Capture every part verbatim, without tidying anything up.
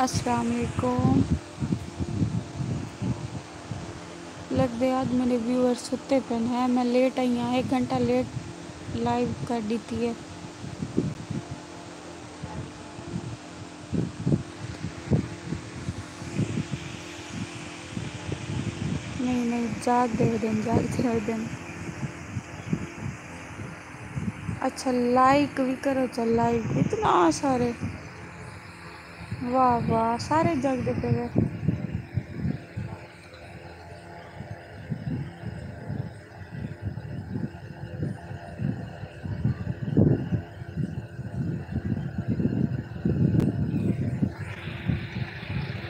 السلام علیکم۔ لڳدے اڄ میݙے ویوئر ستے پئن، ہے میں لیٹ آئی ہاں، ایک گھنٹہ لیٹ لائیو کر ݙتی ہے۔ نہیں نہیں، جاڳدے ودن، جاڳدے ودن۔ اچھا، لائک وی کرو چا، لائک اتنا سارے۔ واہ واہ، سارے جاڳدے پئے وے۔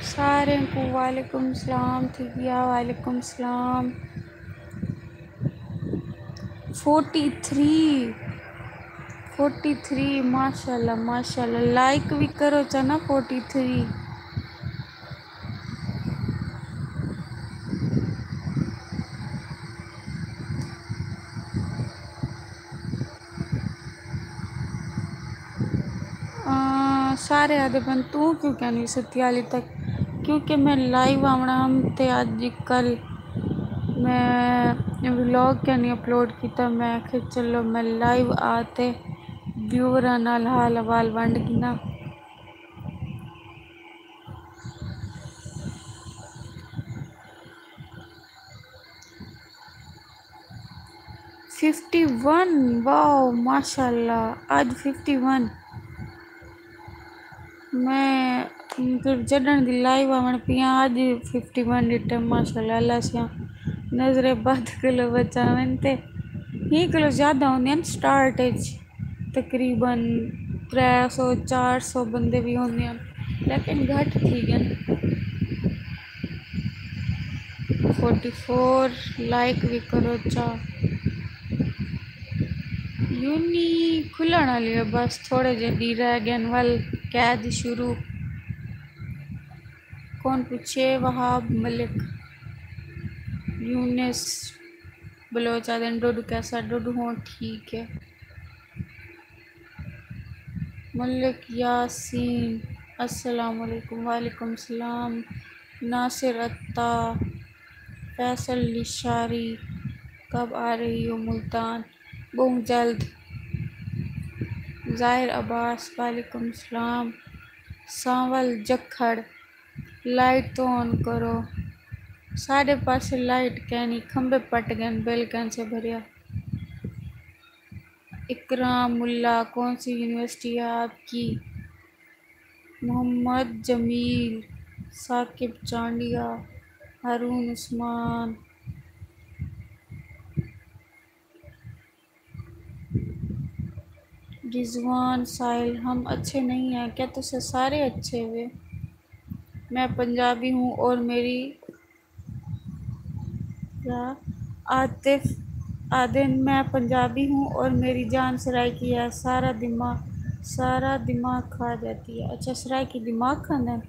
سارے کو وعلیکم السلام تھی ڳیا۔ وعلیکم السلام۔ فورٹی تھری، فورٹی تھری، ماشاءاللہ، ماشاءاللہ۔ لائک وی کرو چا نا، فورٹی تھری۔ آ، سارے آہدے پن، "توں کیوں کینی ستی حالی تک؟" کیونکہ میں لائیو آوݨا ہم تے اڄ کل میں ولاگ کینی اپلوڈ کیتا۔ میں آکھیا چلو میں لائیو آ تے ویوراں نال حال احوال ونڈ گھناں۔ ففٹی ون، واؤ، ماشاءاللہ، اڄ ففٹی ون۔ میں مطلب جݙݨ دی لائیو آوݨ پئی آں، اڄ ففٹی ون ݙٹھے، ماشاءاللہ، اللہ سیاں نظر بد کولو بچاون تے۔ ہیں کولو زیادہ ہوندین سٹارٹ اچ۔ تقریباً ترے سو چار سو بندے وی ہوندے ہن، لیکن گھٹ تھی ڳن۔ فورٹی فور، لائک وی کرو چا۔ یونی کھلݨ والی ہے، بس تھوڑے جے ݙینہہ رہ ڳن، ول قید شروع۔ کون پچھے؟ وہاب ملک۔ یونس بلوچ آہدن، "ڈوڈو کیسا؟" ڈوڈو ہوں ٹھیک ہے۔ ملک یاسین، السلام علیکم۔ وعلیکم السلام۔ ناصر عطا، فیصل لشاری، کب آ رہی ہو ملتان؟ ٻہوں جلد۔ ظاہر عباس، وعلیکم السلام۔ سانول جکھڑ، لائٹ تو آن کرو، ساݙے پاسے لائٹ کینی، کھمبے پٹ ڳن، بل کینسے بھریا۔ اکرام ملا، کون سی یونیورسٹی ہے آپ کی؟ محمد جمیل، ثاقب چانڈیا، ہارون عثمان، رضوان ساحل، ہم اچھے نہیں ہیں، کیا تساں سارے اچھے ہوئے؟ میں پنجابی ہوں اور میری کیا؟ عاطف آہدن، میں پنجابی ہوں اور میری جان سرائیکی ہے، سارا دماغ، سارا دماغ کھا جاتی ہے۔ اچھا، سرائیکی دماغ کھاندن؟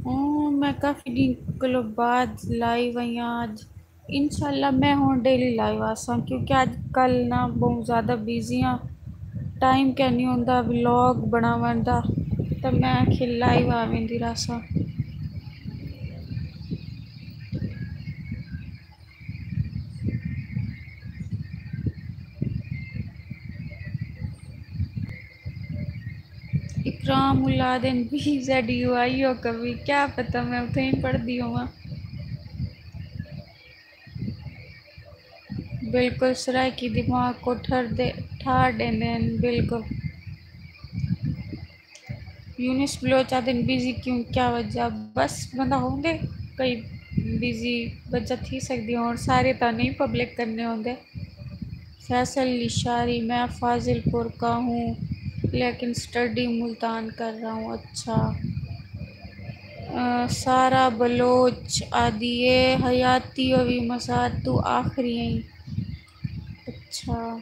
اوں، میں کافی ݙینہہ کولو بعد لائیو آئی ہاں اڄ۔ انشاءاللہ میں ہݨ ڈیلی لائیو آساں، کیونکہ اڄ کل نا ٻہوں زیادہ بزی ہاں، ٹائم کینی ہوندا ولاگ بݨاوݨ دا، تاں میں آکھیا لائیو آ ویندی رہساں۔ اکرام ملا آہدن، بی زیڈ یو آئی ہو کبھی، کیا پتہ میں اتھائیں پڑھدی ہوواں۔ بالکل، سرائیکی دماغ کوں ٹھر دے، ٹھار ݙیندے ہن، بالکل۔ یونس بلوچ آہدن، بزی کیوں، کیا وجہ؟ بس بندہ ہوندے، کئی بزی وجہ تھی سڳدی ہن، سارے تاں نہیں پبلک کرنے ہوندے۔ فیصل لشاری، میں فاضل پور کا ہوں لیکن سٹڈی ملتان کر رہا ہوں۔ اچھا۔ آ، سارا بلوچ آہدی اے، حیاتی ہووی مسات توں آخری ایں۔ اچھا۔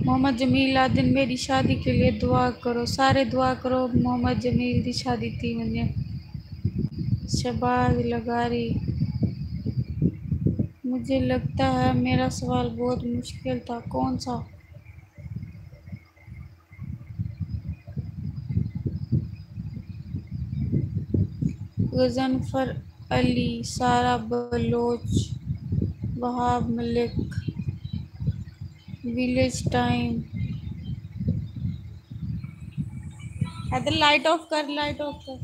محمد جمیل آہدن، میری شادی کے لیے دعا کرو، سارے دعا کرو محمد جمیل دی شادی تھی ونڄے۔ شہباز لغاری، مجھے لگتا ہے میرا سوال بہت مشکل تھا، کون سا؟ Ghazanfar Ali, Sara Baloch, Wahab Malik, village time. Haider, light off کر، لائٹ آف کر۔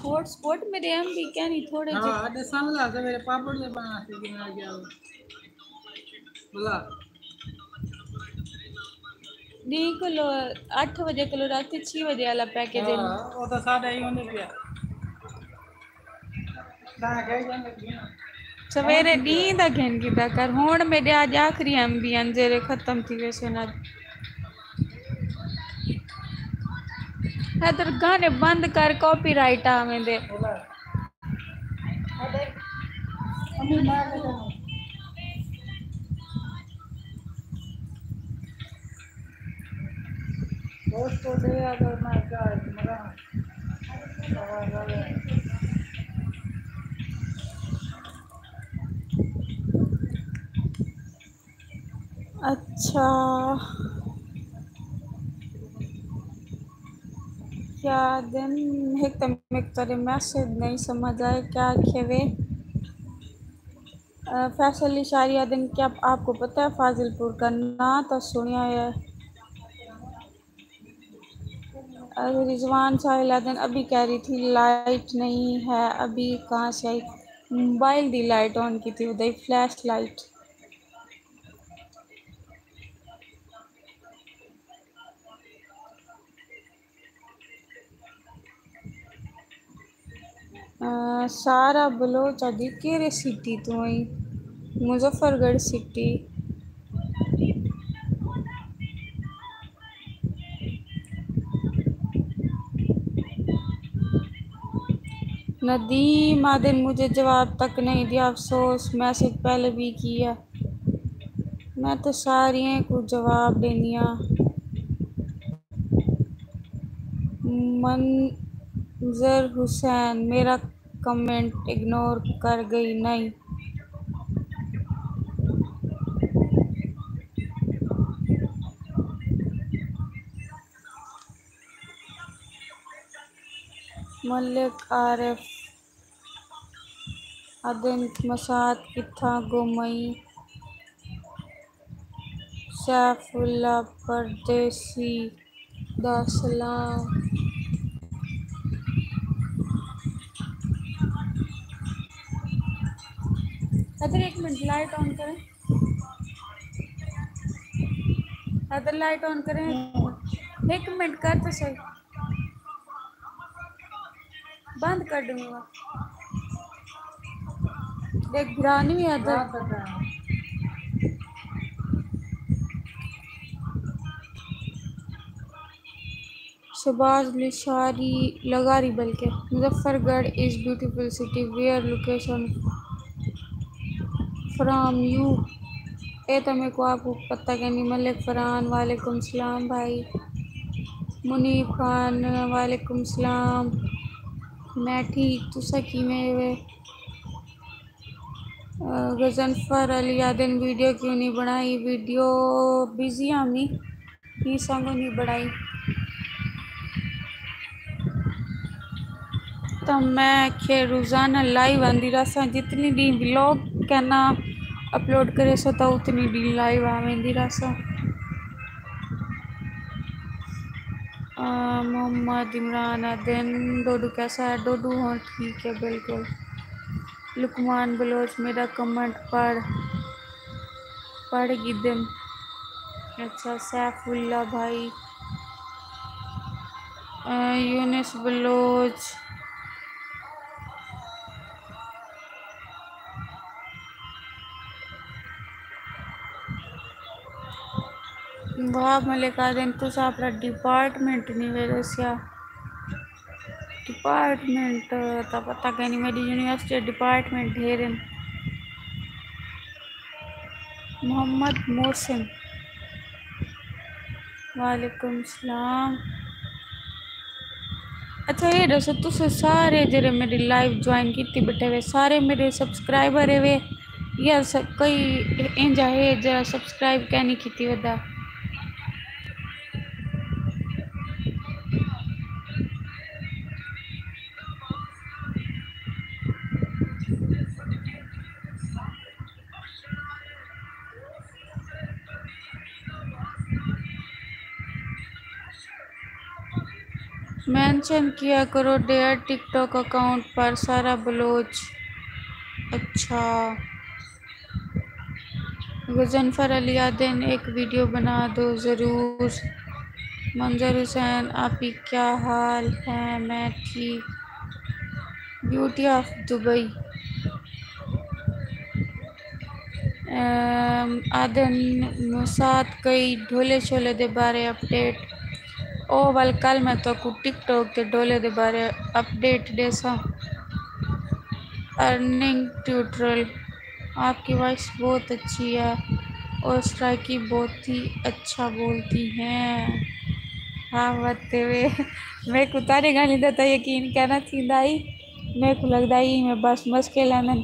ہاٹ اسپاٹ میرے ایم بی کیا نہیں، تھوڑے جے۔ ہاں، اڈے سامنے آ میرے پاپڑ دے بنا کے گنا گیا۔ بلا۔ ݙینہہ کولو، اٹھ وڄے کولو راتی چھی وڄے والا پیکیج ہے۔ ہاں، او تاں ساݙا ہی ہوندے پیا۔ سویرے ݙینہہ دا گھن کیتا کر، ہݨ میݙے اڄ آخری ایم بی ہن، جیڑھے ختم تھی ویسن اڄ۔ حیدر، گانے بند کر، کاپی رائٹ آ ویندے۔ اچھا، کیا دن؟ ہک تے میکوں تیݙے میسج نہیں سمجھ آئے، کیا آکھے وے؟ آ، فیصل اشاری آہدن، کیا آپ کو پتہ ہے فاضل پور کا ناں تاں سݨیا ہے؟ آ، رضوان ساحل آہدن، ابھی کہہ رہی تھی لائٹ نہیں ہے، ابھی کہاں سے آئی؟ موبائل دی لائٹ آن کیتی ودائی، فلیش لائٹ۔ آ، سارہ بلوچ آہدی، کیڑھے سٹی توں آئیں؟ مظفر گڑھ سٹی۔ ندیم آہدن، مجھے جواب تک نہیں دیا، افسوس، میسج پہلے بھی کیا۔ میں تے ساریاں کوں جواب ݙیندی ہاں۔ منظر حسین، میرا کمنٹ اگنور کر گئی نہیں۔ ملک عارف آہدن، مسات کتھاں گم ہئی؟ سیف اللہ پردیسی دا سلام۔ حیدر، ایک منٹ، لائٹ آن کریں۔ حیدر، لائٹ آن کریں۔ ایک منٹ، کر تو صحیح۔ بند کر ݙیواں۔ ݙیکھ، بھرا نہیں آتا۔ شہباز لشاری، لغاری بلکہ۔ مظفر گڑھ is beautiful city, where location from you؟ اے تاں میکوں آپ کوں پتہ کینی۔ ملک فرحان، وعلیکم السلام بھائی۔ منیب خان، وعلیکم السلام۔ میں ٹھیک، تساں کیویں وے؟ آ، غضنفر علی آہدن، ویڈیو کیوں نہیں بݨائی؟ ویڈیو بزی ہامی، ایں سانگوں نہیں بݨائی۔ تاں میں آکھے روزانہ لائیو آندی رہساں، جتنی ݙینہہ ولاگ کینا اپلوڈ کریساں تاں اتنی ݙینہہ لائیو آ ویندی رہساں۔ آ، محمد عمران آہدن، ڈوڈو کیسا ہے؟ ڈوڈو ہاں ٹھیک ہے بالکل۔ لقمان بلوچ، میݙا کمنٹ پڑھ، پڑھ گھدم۔ اچھا، سیف اللہ بھائی، آ، یونس بلوچ، وہاب ملک آہدن، تساں اپݨا ڈیپارٹمنٹ نہیں وے ݙسیا۔ ڈیپارٹمنٹ تاں پتہ کائنی، میݙی یونیورسٹی ڈیپارٹمنٹ ڈھیر ہن۔ محمد محسن، وعلیکم السلام۔ اچھا، اے ݙسو، تساں سارے جیڑھے میݙی لائیو جوائن کیتی ٻیٹھے وے، سارے میݙے سبسکرائبر ہے وے یا س-، کوئی اینجھا ہے جیڑھا سبسکرائب کائنی کیتی ودا؟ مینشن کیا کرو ڈیئر ٹک ٹاک اکاؤنٹ پر سارا بلوچ۔ اچھا، غضنفر علی آدن ایک ویڈیو بنا دو ضرور۔ منظر حسین آپی کیا حال ہے؟ میں ٹھیک۔ Beauty of Dubai. آدھن مسات کئی ڈھولے شولے دے بارے اپڈیٹ۔ او ول کل میں تہاکوں ٹک ٹاک تے ڈھولے دے بارے اپڈیٹ ݙیساں۔ ارننگ ٹیوٹرل۔ آپ کی وائس بہت اچھی ہے اور سرائیکی بہت ہی اچھا بولتی ہیں۔ ہاں وتے وے، میکوں تہاݙے ڳالھیں دا تاں یقین کائنا تھیندا ہئی۔ میکوں لڳدا ہئی میں بس مسکے لیندن۔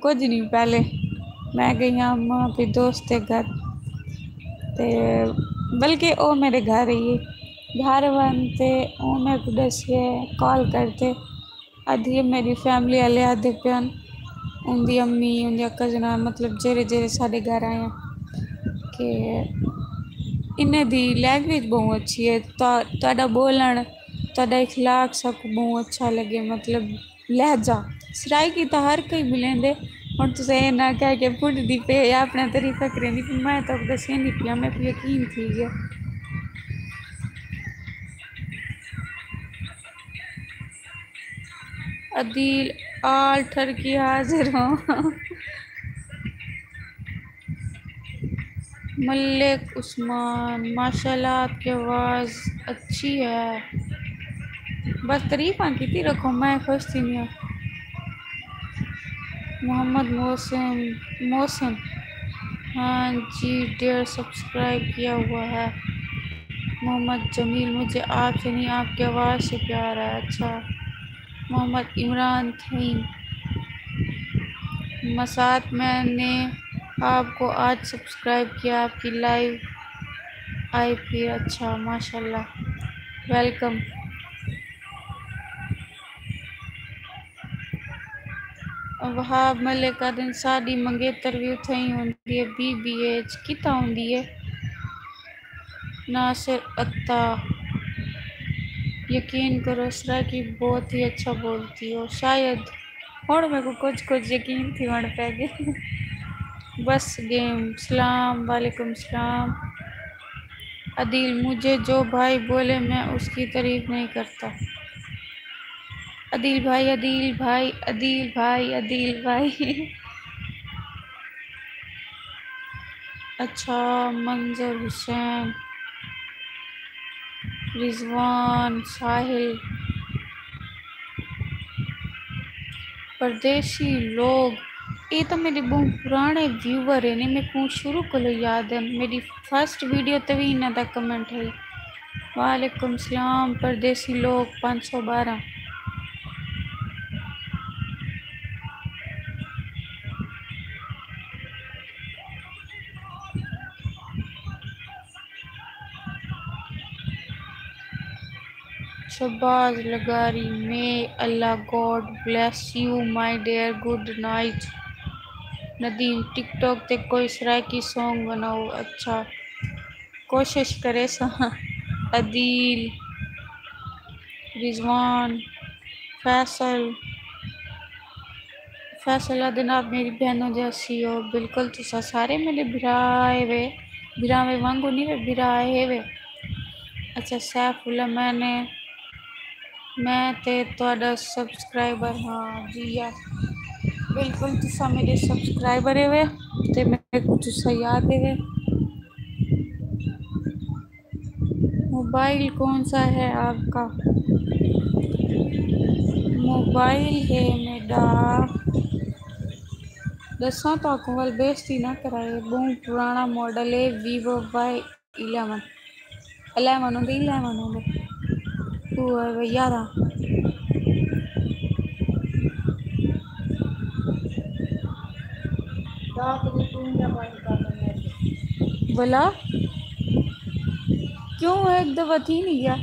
کجھ نہیں، پہلے میں گئی ہاں ماں پہ دوست کے گھر، تے بلکہ او میرے گھر ہی ہے۔ گھر ون تے او میرے کو ڈسے، کال کرتے، ادھی میری فیملی والے آدھے پن، ان دی امی، ان دی کزنا، مطلب جیرے جیرے ساڈے گھر آئے ہیں کہ انہیں دی لینگویج بہت اچھی ہے، تہاڈا بولن، تہاڈا اخلاق سب کو بہت اچھا لگے، مطلب لہجہ سرائیکی تاں ہر کوئی ٻولیندے۔ ہݨ تساں اے نہ کہہ کہ پݙدی پئی یا اپݨا تعریفاں کریندی پئی، میں تہاکوں ݙسیندی پئی آں، میکوں یقین تھی ڳیا۔ عدیل آل ٹھرکی حاضر ہوں۔ ملک عثمان، ماشاءاللہ آپ کی آواز اچھی ہے، بس تعریفاں کیتی رکھو، میں خوش تھیندی ہاں۔ محمد محسن، محسن، ہاں جی ڈیئر، سبسکرائب کیا ہوا ہے۔ محمد جمیل، مجھے آپ سے نہیں، آپ کی آواز سے پیار ہے۔ اچھا، محمد عمران تھئیں مسات، میں نے آپ کو آج سبسکرائب کیا، آپ کی لائیو آئی پی۔ اچھا، ماشاءاللہ، ویلکم۔ وہاب ملک آدھن ساݙی منگیتر وی اتھائیں ہوندی ہے، بی بی اچ کتھاں ہوندی ہے؟ ناصر عطا، یقین کرو سرائیکی بہت ہی اچھا بولتی ہو، شاید ہݨ میکوں کجھ کجھ یقین تھیوݨ پئے ڳئے۔ بس گیم، سلام، وعلیکم السلام۔ عدیل، مجھے جو بھائی بولے میں اس کی تعریف نہیں کرتا۔ عدیل بھائی، عدیل بھائی، عدیل بھائی، عدیل بھائی۔ اچھا، منظر حسین، رضوان، ساحل، پردیسی لوگ، اے تاں میݙے ٻہوں پراݨے ویور ہن، میکوں شروع کولوں یاد ہن، میݙی فرسٹ ویڈیو تے وی انہاں دا کمنٹ ہئی۔ وعلیکم السلام پردیسی لوگ پنج سو ٻارہاں۔ Shehbaz لغاری، may Allah God bless you my dear, good night۔ Nadeem, ٹک ٹاک تے کوئی سرائیکی سانگ بݨاؤ۔ اچھا، کوشش کریساں۔ عدیل، رضوان، فیصل، فیصل آدھن آپ میری بہنوں جیسی ہو۔ بالکل، تساں سارے میرے بھرا ہیوے، بھراویں وانگوں نہیں وے، بھرا ہیوے۔ اچھا، سیف اللہ، میں نے، میں تے تہاݙا سبسکرائبر ہاں۔ جی یار، بالکل تساں میرے سبسکرائبر ہیوے تے میکوں تساں یاد ہیوے۔ موبائل کون سا ہے آپ کا؟ موبائل ہے میرا، ݙساں تہاکوں، ول بےعزتی نہ کرائے، ٻہوں پراݨا ماڈل ہے، ویوو وائی الیون۔ الیون ہوندے، الیون ہوندے۔ او ہے بھئی یارہاں۔ بلا کیوں ہے، ایک دفعہ تھی نہیں گیا؟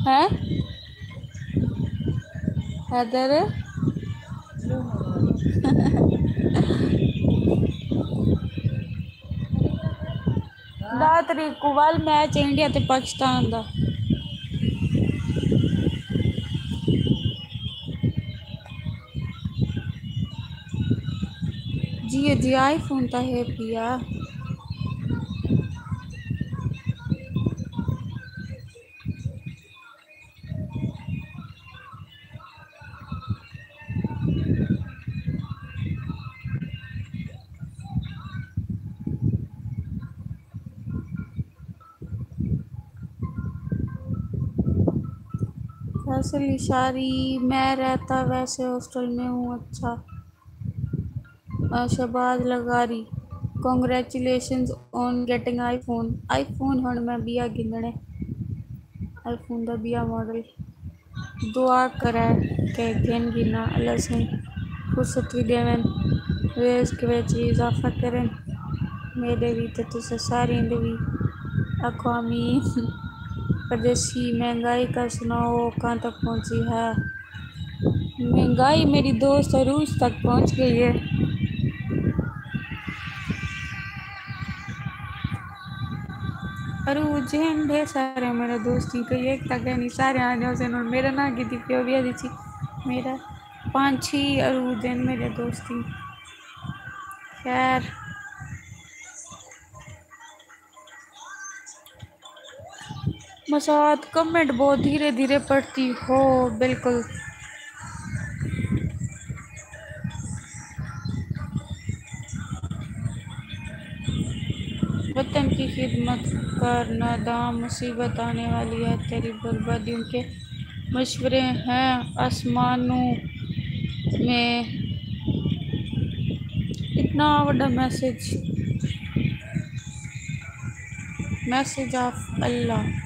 ہیں؟ حیدر؟ دعوت تاریخ کوں ول میچ ہے انڈیا تے پاکستان دا۔ جی جی، آئی فون تاں ہے پیا۔ فیصل اشاری، میں رہتا ویسے ہاسٹل میں ہوں۔ اچھا، آ، شہباز لغاری، congratulations on getting iPhone۔ IPhone ہݨ میں ٻیا گھنݨے، آئی فون دا ٻیا ماڈل۔ دعا کرے کہ گھن گھناں، اللہ سئیں فرصت وی ݙیون، رزق وچ وی اضافہ کرن، میݙے وی تے تساں ساریں دے وی۔ آکھو آمین۔ پردیسی، مہنگائی کا سناؤ، کہاں تک پہنچی ہے؟ مہنگائی میری دوست عروج تک پہنچ گئی ہے۔ عروج ہن ڈھیر سارے میرے دوست ہیں، کوئی ایک تک ہے نہیں، سارے آ جاؤ سے، انہوں میرا نام کی تھی پیو بھی آدھی تھی، میرا پانچ چھی عروج ہیں میرے دوست ہیں۔ خیر، مساعد، کمنٹ بہت دھیرے دھیرے پڑھتی ہو۔ بالکل۔ وطن کی خدمت کر ناداں، مصیبت آنے والی ہے تیری بربادیوں کے مشورے ہیں آسمانوں میں۔ اتنا وݙا میسج، میسج آف اللہ۔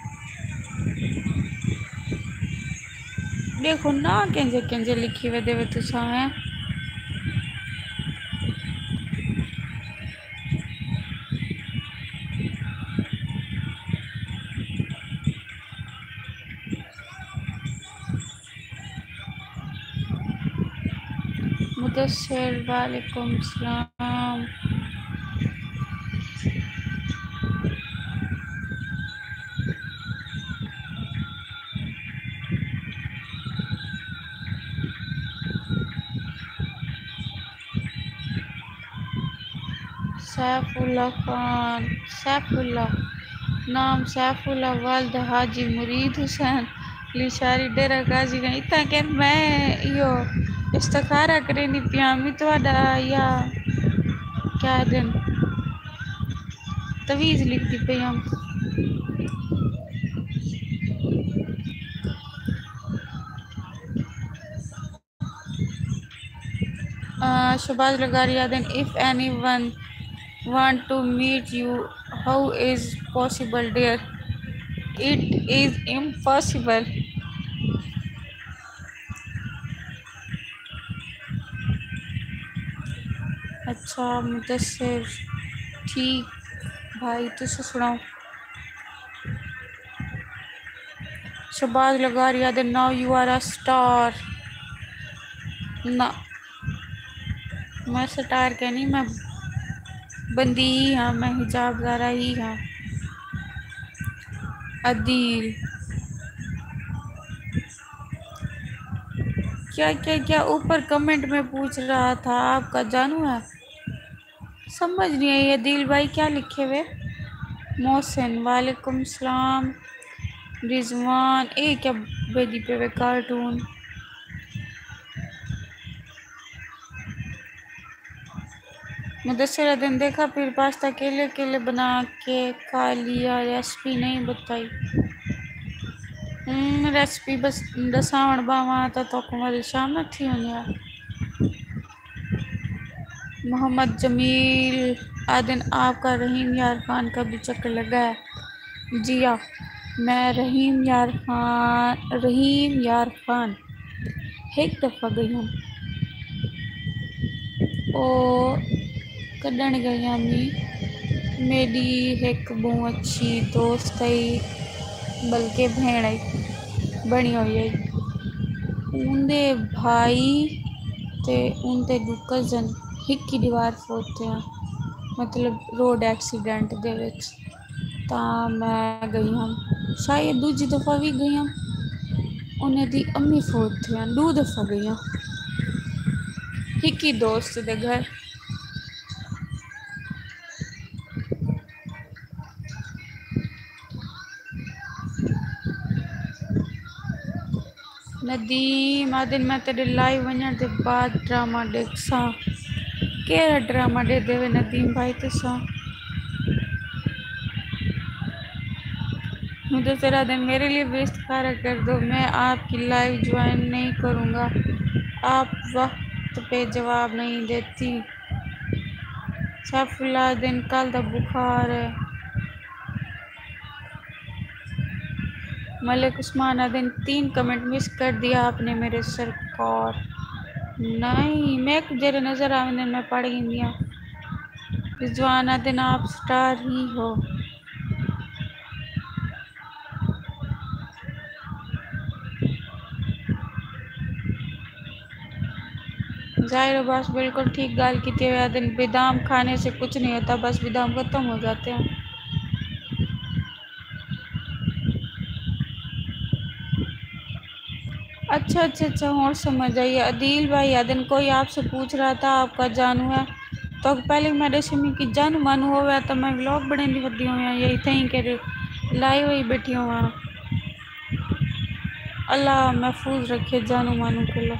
ݙیکھو نا کینجھے کینجھے لکھی ودے وے تساں ہیں۔ مدثر، وعلیکم السلام۔ سیف اللہ خان، سیف اللہ، نام سیف اللہ، والد حاجی مرید حسین، لشاری ڈیرہ غازی گنج۔ اتھاں کہ میں ایہو استخارہ کرینی پیاں، میں تہاڈا یا کیا دن تویز لکھدی پئی ہاں۔ آ، شہباز لغاری آہدن، if anyone want to meet you, how is possible, dear? It is impossible. اچھا مدثر، ٹھیک بھائی، تساں سݨاؤ؟ شہباز لغاری آہدے، now you are a star۔ نہ، میں سٹار کینی، میں بندی ہی ہاں، میں حجاب دارا ہی ہاں۔ عدیل، کیا کیا کیا اوپر کمنٹ میں پوچھ رہا تھا، آپ کا جانو ہے؟ سمجھ نہیں آئی عدیل بھائی کیا لکھے ہوئے۔ محسن، وعلیکم السلام۔ رضوان، اے کیا بھیجی پے ہوئے کارٹون؟ مدثر آہدن، دیکھا پھر پاستا کیلے کیلے بنا کے کھا لیا، ریسپی نہیں بتائی۔ ہوں، ریسپی بس ݙساوݨ ٻاہواں تاں تہاکوں ول شامت تھی ونڄے۔ محمد جمیل آہدن، آپ کا رحیم یار خان کا بھی چکر لگا ہے؟ جی ہا، میں رحیم یار خان، رحیم یار خان ہک دفعہ ڳئی ہم۔ او کݙݨ ڳئی ہمی، میݙی ہک ٻہوں اچھی دوست ہئی، بلکہ بھیݨ ہئی، بݨی ہوئی ہئی۔ اوندے بھائی تے اوندے ݙو کزن ہک ہی ݙیوار فوت تھئے ہن، مطلب روڈ ایکسیڈنٹ دے وچ۔ تاں میں گئی ہم، شاید ݙوجھی دفعہ وی گئی ہم۔ انہیں دی امی فوت تھیاں، ݙو دفعہ گئی ہم ہکی دوست دے گھر۔ ندیم آہدن، میں تیݙے لائیو ونڄݨ دے بعد ڈرامہ ݙیکھساں۔ کیڑھا ڈرامہ ݙیہدے وے ندیم بھائی تساں؟ مدثر آہدن، میرے لیے بھی استخارہ کر دو، میں آپ کی لائیو جوائن نہیں کروں گا، آپ وقت پہ جواب نہیں دیتی۔ سیف اللہ آہدن، کل دا بخار ہے۔ ملک عثمان آہدن، تین کمنٹ مس کر دیا آپ نے میرے سرکار۔ نہیں، میکوں جیڑھے نظر آویندن میں پڑھ گھندی ہاں۔ رضوان آہدن، آپ سٹار ہی ہو۔ ظاہر عباس بالکل ٹھیک ڳالھ کیتی ہوئے آہدن، بادام کھانے سے کچھ نہیں ہوتا، بس بادام ختم ہو جاتے ہیں۔ اچھا اچھا اچھا، ہݨ سمجھ آئی۔ عدیل بھائی آہدن، کوئی آپ سے پوچھ رہا تھا آپ کا جانو ہے؟ تو پہلے میں ݙسوں کہ جانو مانو ہووے تاں میں ولاگ بݨیندی ودی ہوواں یا اتھائیں کہ لائیو ہوئی ٻیٹھی ہوواں۔ اللہ محفوظ رکھے جانو مانو کولو۔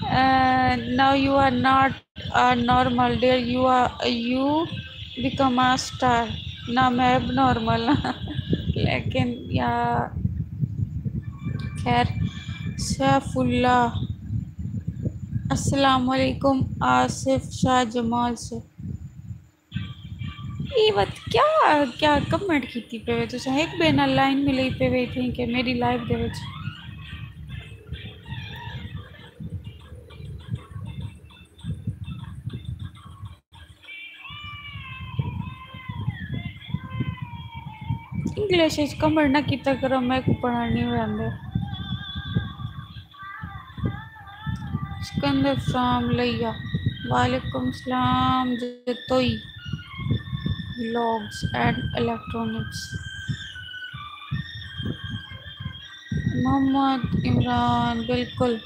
Uh, now you are not a normal dear, you are, you become a star. نہ میں اب نارمل ہاں لیکن یا خیر۔ سیف اللہ، السلام علیکم، آصف شاہ جمال سے۔ اے وت کیا کیا کمنٹ کیتی پئے وے تساں؟ ہک ٻئے نال لائن ملائی پئے وے تھیں کہ میݙی لائف دے وچ۔ انگلش وچ کمنٹ نہ کیتا کرو، میکوں پڑھݨ نہیں آندے۔ سکندر فرام لیا، وعلیکم السلام۔ Jatoi vlogs and electronics. Muhammad Imran, بالکل۔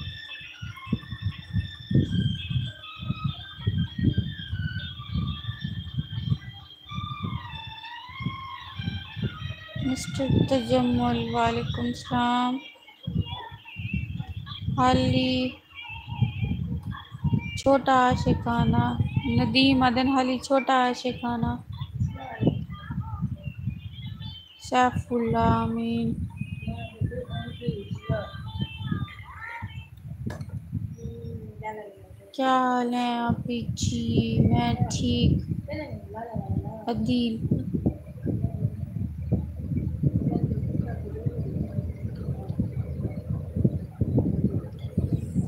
مسٹر تجمل، وعلیکم السلام۔ حالی چھوٹا عاشقانہ، ندیم آہدن، حالی چھوٹا عاشقانہ۔ سیف اللہ امین۔ کیا حال ہیں آپ کی؟ جی میں ٹھیک۔ عدیل۔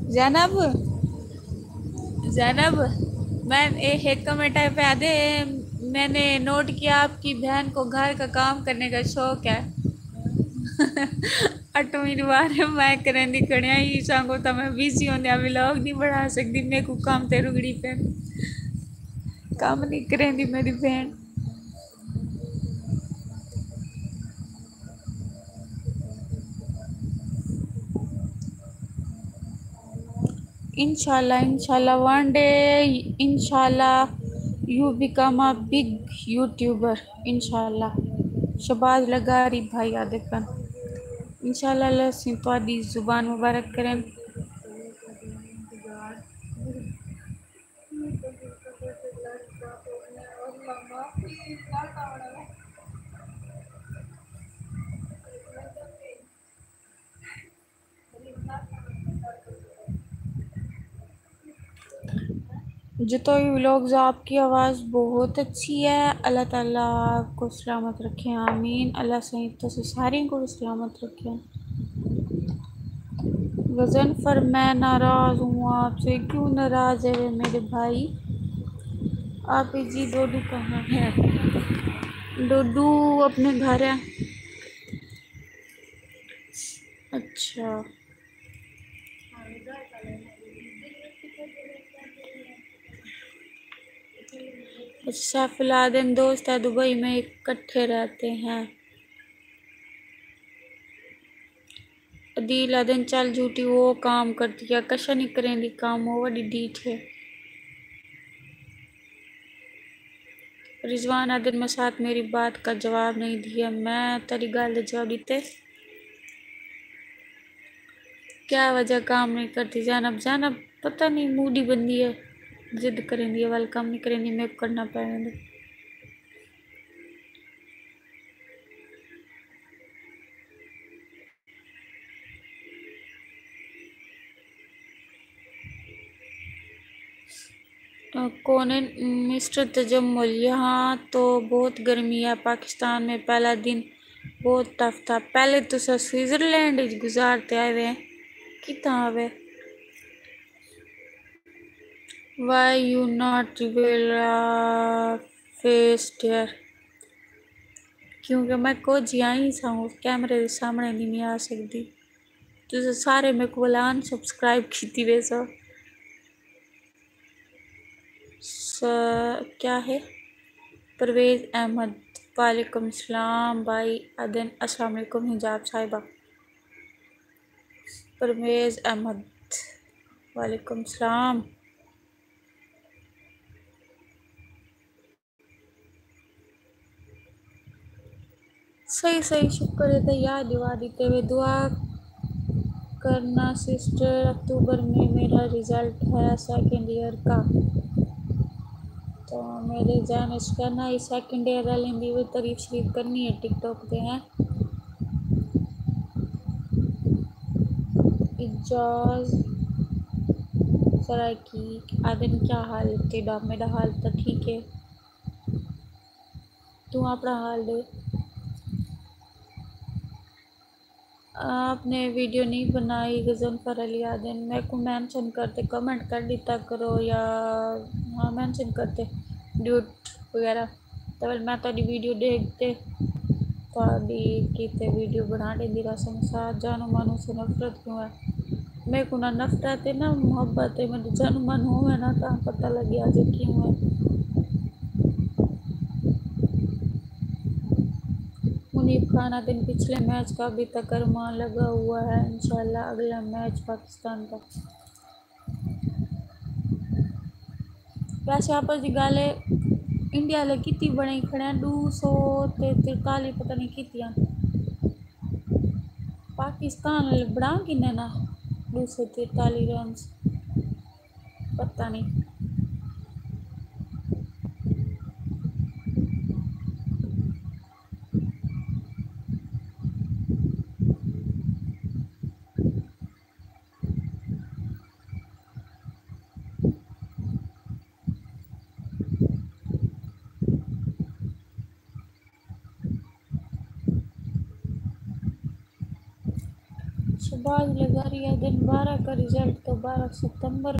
زینب، زینب، میں اے ہک کمنٹ آئے پہ آدھے، میں نے نوٹ کیا آپ کی بہن کو گھر کا کام کرنے کا شوق ہے۔ اٹھویں وار میں کریندی کھڑیاں، ایشاں کوں تاں میں بزی ہوندیاں ولاگ نہیں بݨا سڳدی، میکوں کم تے رڳڑی پئن، کم نہیں کریندی میݙی بھیݨ۔ انشاءاللہ، انشاءاللہ، one day، انشاءاللہ، you become a big YouTuber، انشاءاللہ۔ شہباز لغاری بھائی آہدے پن، انشاءاللہ، اللہ سئیں تہاݙی زبان مبارک کرن۔ جتوئی ولاگز، آپ کی آواز بہت اچھی ہے، اللہ تعالیٰ آپ کو سلامت رکھے، آمین۔ اللہ سائیں تساں ساریں کوں سلامت رکھے۔ غضنفر، میں ناراض ہوں آپ سے۔ کیوں ناراض ہے میرے بھائی؟ آپ جی ڈوڈو کہاں ہے؟ ڈوڈو اپنے گھر ہے۔ اچھا۔ سیف اللہ آدھن، دوست ہے دبئی میں، اکٹھے رہتے ہیں۔ عدیل آدھن، چل جھوٹی، وہ کام کرتی ہے، کشا نہیں کریں دی کام، وہ وڈی ڈیٹھ ہے۔ رضوان آدھن، مسات میری بات کا جواب نہیں دیا، میں تیری گال دا جواب دیتے۔ کیا وجہ کام نہیں کرتی زینب؟ زینب پتہ نہیں، موڈی بندی ہے، ضد کریں دی ہے، ول کم نہیں کریں دی، میں کرنا پے ویندے۔ کونن مسٹر تجمل، یہاں تو بہت گرمی ہے، پاکستان میں پہلا دن بہت ٹف تھا۔ پہلے تساں سوئٹزرلینڈ وچ گزار تے آئے ہوئے ہیں، کتھاں آوے؟ Why you not reveal your face, dear? کیونکہ میں کجھ آئی ساں، کیمرے دے سامنے نہیں میں آ سکدی۔ تساں سارے میکوں ولا ان سبسکرائب کیتی ویسو۔ س-، کیا ہے؟ پرویز احمد، وعلیکم السلام بھائی آدھن، السلام علیکم حجاب صاحبہ۔ پرویز احمد، وعلیکم السلام۔ صحیح صحیح، شکر ہے، تے یاد دوا دیتے ہوئے دعا کرنا سسٹر۔ اکتوبر میں میرا رزلٹ ہے سیکنڈ ایئر کا، تو میرے ذہن اچ کرنا ہی سیکنڈ ایئر والے دی بھی تعریف شریف کرنی ہے ٹک ٹاک تے ہیں۔ اعجاز سرائیکی آدھن، کیا حال ہے تیڈا؟ میڈا حال تاں ٹھیک ہے، توں اپنا حال ڈے۔ آپ نے ویڈیو نہیں بنائی، غضنفر علی آدھن، میکوں مینشن کر تے کمنٹ کر ڈیتا کرو، یا ہاں مینشن کر تے ڈیوٹ وغیرہ، تاں ول میں تہاڈی ویڈیو ڈیکھ تے تہاڈی کیتے ویڈیو بنا ڈیندی رہساں۔ ساتھ جانو مانو سے نفرت کیوں ہے؟ میکوں نہ نفرت ہے نہ محبت ہے، میڈے جانو مانو ہووے نا تاں پتہ لگے آ جے کیوں ہے۔ منیب خان آدھن، پچھلے میچ کا ابھی تک ارمان لگا ہوا ہے، انشاءاللہ اگلا میچ پاکستان کا۔ ویسے آپس دی گالھ ہے، انڈیا والے کیتی بݨائی کھڑے ہیں، ݙو سو تے ترتالی پتہ نہیں کیتیاں۔ پاکستان والے بݨا کنے نا ݙو سو ترتالی رنز، پتہ نہیں۔ شہباز لغاری آدھن، بارہ کا رزلٹ تو بارہ ستمبر